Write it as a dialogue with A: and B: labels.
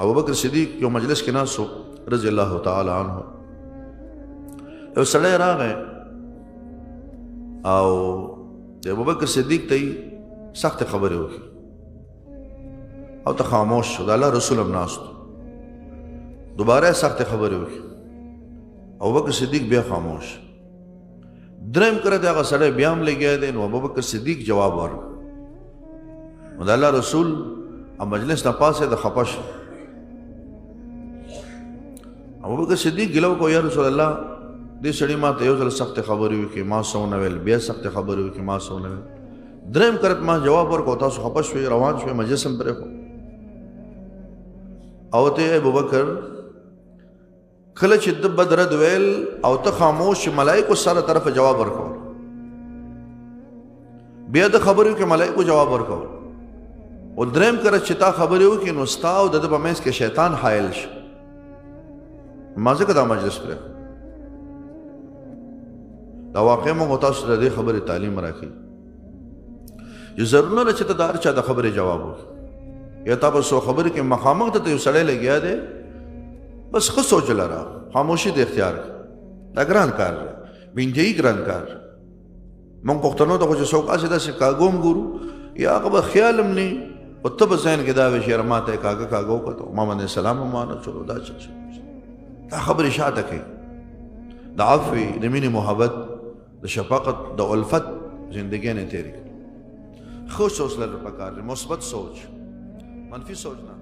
A: ابو بکر صدیق یو مجلس کې ناست رضی الله تعالی عنہ. یو سړی راغی او د ابو بکر صدیق ته سخت خبرې وکړې او ته خاموش شو. د الله رسول هم ناست، دوباره سخت خبرې وکړې، ابو بکر صدیق بیا خاموش. دریم کړه دغه سړی بیا هم لګیا دی، نو ابوبکر صدیق جواب ورکړ. نو د الله رسول او مجلس نه پاسه د خپه شو. ابوبکر صدیق ګیله وکړه، یا رسول الله، دې سړي ما ته یو ځل سخت خبرې وکړې، ما څه ونه ویل، بیا سخت خبرې وکړې، ما څه ونه ویل، دریم کرت ما جواب ورکړ، تاسو خپه شوئ، روان شوئ، مجلس هم پرېښود. او ته ابوبکر، کله چې د بدرد ویل او ته خاموش، ملائکو سره طرف جواب ورکول، بیا د خبرو کې ملائکو جواب ورکول، او دریم کړه چې تا خبرې وکړې، نو ستا او د ده په منځ کې شیطان حایل شو، ما ځکه دا مجلس پرې. دا واقع موږ تاسو ته د دې خبرې تعلیم راکړي چې ضرور نه چې ته د هر چا د خبرې جواب وکړې، یا تا په څو خبرې کې مخامخ ته یو سړی لګیا دی، بس ښه سوچ لره، خاموشي د اختیار کړه. دا ګران کار دی، بنجي ګران کار. مونږ پښتنو ته خو چې څوک هسې داسې کاږه هم ګورو، یا هغه به خیال هم نه، خو ته به ذهن کې دا وي چې یاره ما ته یې کاږه کاږه وکتو، ما باندې سلام هم وانه چولو، دا چل شو. دا خبرې شاته کوي. د عفوې، د مینې، محبت، د شفقت، د الفت زندګۍ نه تېرې کړي. ښه سوچ لرل پکار دی، مثبت سوچ، منفي سوچ نه.